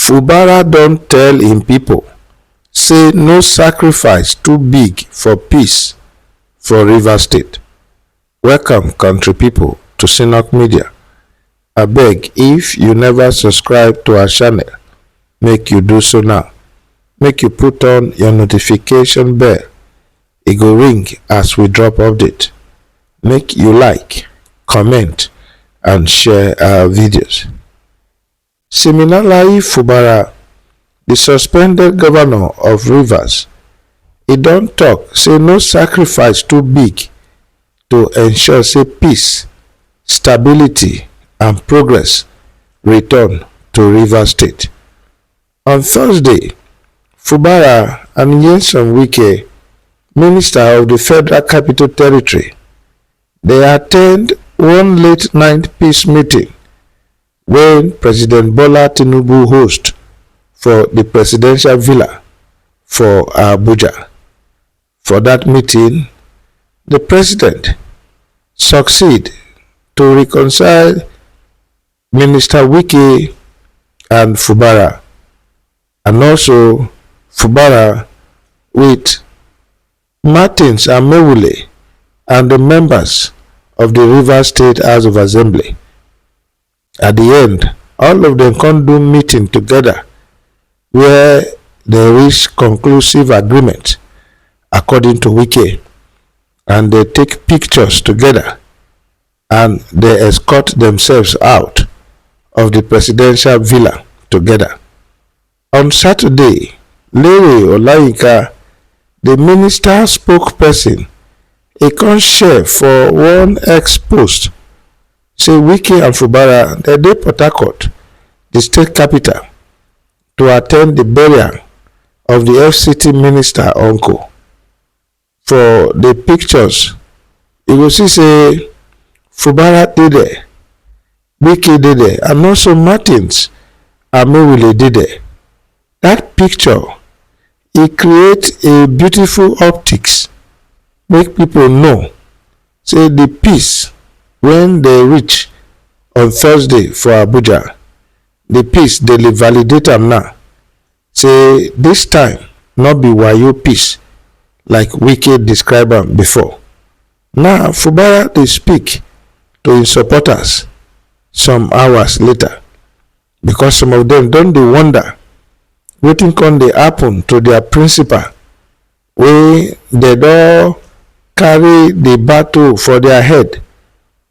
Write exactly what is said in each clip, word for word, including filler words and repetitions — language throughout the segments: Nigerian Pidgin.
Fubara don tell im pipo say no sacrifice too big for peace for Rivers State. Welcome, country pipo, to Synok Media. Abeg, if you never subscribe to our channel, make you do so now. Make you put on your notification bell. E go ring as we drop update. Make you like, comment, and share our videos. Siminalayi Fubara, the suspended governor of Rivers, e don talk say no sacrifice too big to ensure say peace, stability, and progress return to Rivers State. On Thursday, Fubara and Nyesom Wike, Minister of the Federal Capital Territory, dey attend one late night peace meeting wey President Bola Tinubu host for the presidential villa for Abuja. For that meeting, the president succeed to reconcile Minister Wike and Fubara, and also Fubara with Martins Amewule and the members of the Rivers State House of Assembly. At the end, all of them come do meeting together where they reach conclusive agreement, according to Wike, and they take pictures together and they escort themselves out of the presidential villa together. On Saturday, Lewe Olayinka, the minister spokesperson, e come share for one X post say Wike and Fubara dey dey Port Harcourt, the state capital, to attend the burial of the F C T minister uncle. For the pictures, you go see say Fubara dey there, Wike dey there, and also Martins Amewule dey there. That picture, e create a beautiful optics, make people know say the peace when they reach on Thursday for Abuja, the peace dey validate am now. Say this time no be wayo peace like Wike describe am before. Now Fubara dey speak to im supporters some hours later, because some of them don dey wonder wetin come dey happen to their principal wey dem don carry the battle for their head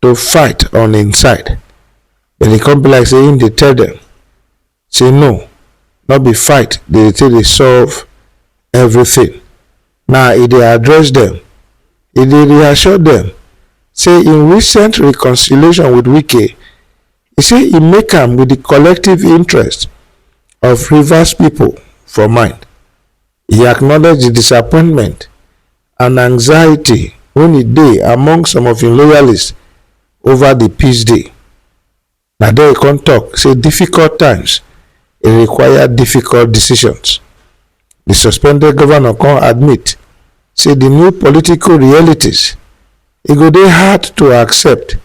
to fight on im side. But e come be like say im dey tell them say no, no be fight dey take dey solve everything. Now e dey address them, e dey reassure them say in recent reconciliation with Wike, e say e make am with the collective interest of Rivers people for mind. E acknowledge the disappointment and anxiety when e dey among some of im loyalists over the peace deal. Na there e come talk say difficult times e require difficult decisions. The suspended governor come admit say the new political realities e go dey hard to accept,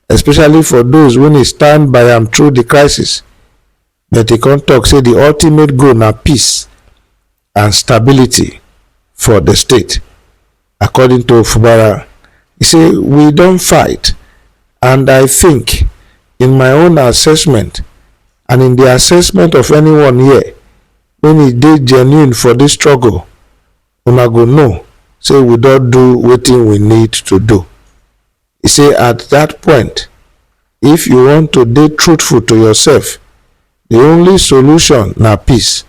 especially for those wey dey stand by am through the crisis. But e come talk say the ultimate goal na peace and stability for the state. According to Fubara, e say we don fight, and I think in my own assessment and in the assessment of anyone here, when e dey genuine for this struggle, una go know say we don do wetin we need to do. E say at that point, if you want to dey truthful to yourself, the only solution na peace.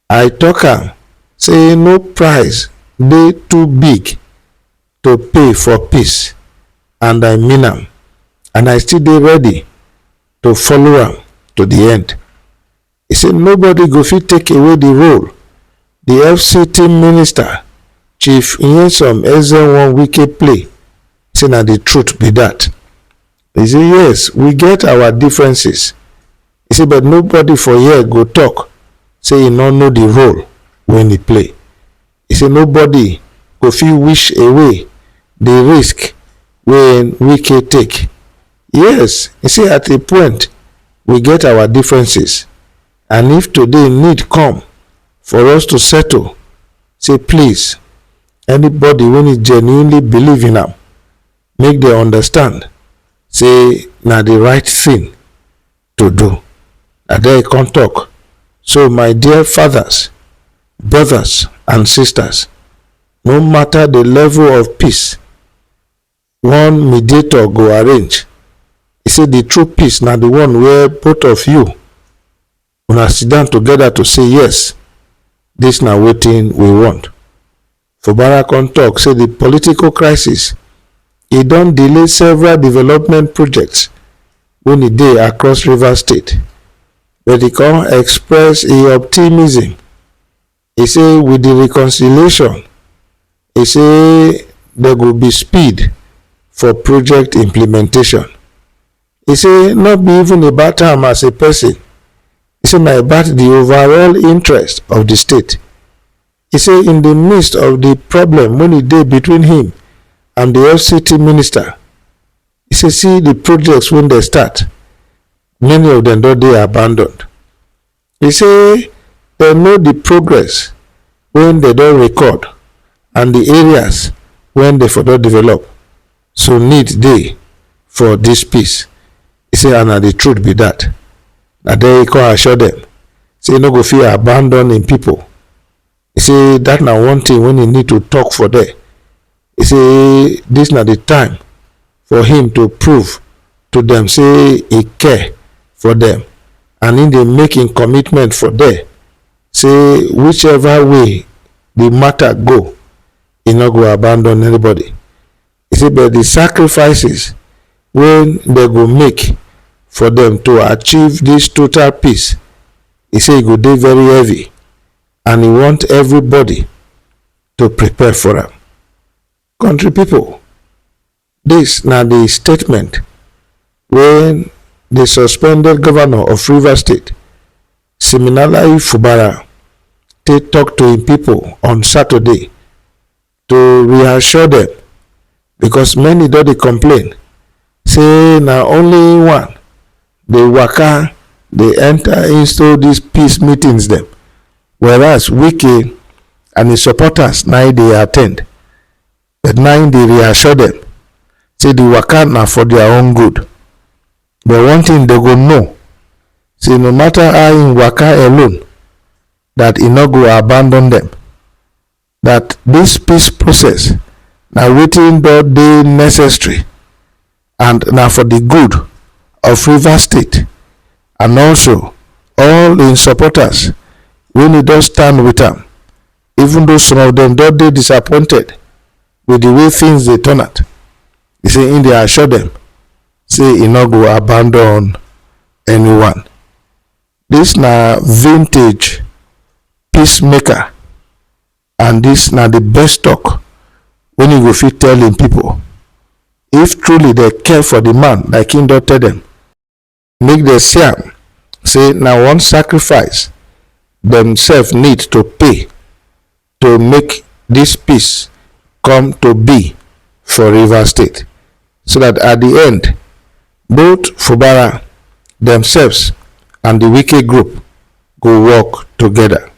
I talk am say no price dey too big to pay for peace, and I mean am, and I still dey ready to follow am to the end. E say nobody go fit take away the role the F C T minister, Chief Nyesom Ezenwo Wike, play. Say na the truth be that. E say yes, we get our differences. E say but nobody for here go talk say e no know the role wey e play. E say nobody go fit wish away the risk wey Wike take. Yes, e say at a point we get our differences, And if today need come for us to settle, say please, anybody wey e genuinely believe in am, make dem understand say na the right thing to do. Na there e come talk. So my dear fathers, brothers and sisters, no matter the level of peace one mediator go arrange, e say the true peace na the one where both of you una sit down together to say yes, this na wetin we want. Fubara come talk say the political crisis e don delay several development projects wey e dey across Rivers State, but e come express e optimism. E say with the reconciliation, e say there go be speed for project implementation. E say no be even about am as a person, e say na about the overall interest of the state. E say in the midst of the problem wey e dey between him and the F C T minister, e say see the projects wey dem start, many of them don dey abandoned. E say dem know the progress wey dem don record and the areas wey dem for don develop, so need dey for this peace. E say and na the truth be that. Na there e come assure dem say e no go fit abandon im people. E say that na one thing wey e need to talk for there. E say this na the time for him to prove to them say e care for them, and im dey make im commitment for there say whichever way the matter go, e no go abandon anybody. E say but the sacrifices wey dem go make for them to achieve this total peace, e say e go dey very heavy, and e want everybody to prepare for am. Country people, this na the statement wey the suspended governor of Rivers State, Siminalayi Fubara, take talk to im people on Saturday to reassure them, because many don dey complain say na only one dey waka dey enter into these peace meetings dem, whereas Wike and his supporters na im dey attend. But na im dey reassure them say the waka na for their own good. But one thing dem go know, say no matter how im waka alone, that e no go abandon them, that this peace process na wetin don dey necessary and na for the good of Rivers State, and also all im supporters wey e don stand with am, even though some of them don dey disappointed with the way things dey turn out. E say im dey assure them say e no go abandon anyone. This na vintage peacemaker, and this na the best talk wey e go fit tell im people. If truly dem care for the man, like im don tell them, make dem see am say na one sacrifice themselves need to pay to make this peace come to be for Rivers State, so that at the end, both Fubara themselves and the Wike group go work together.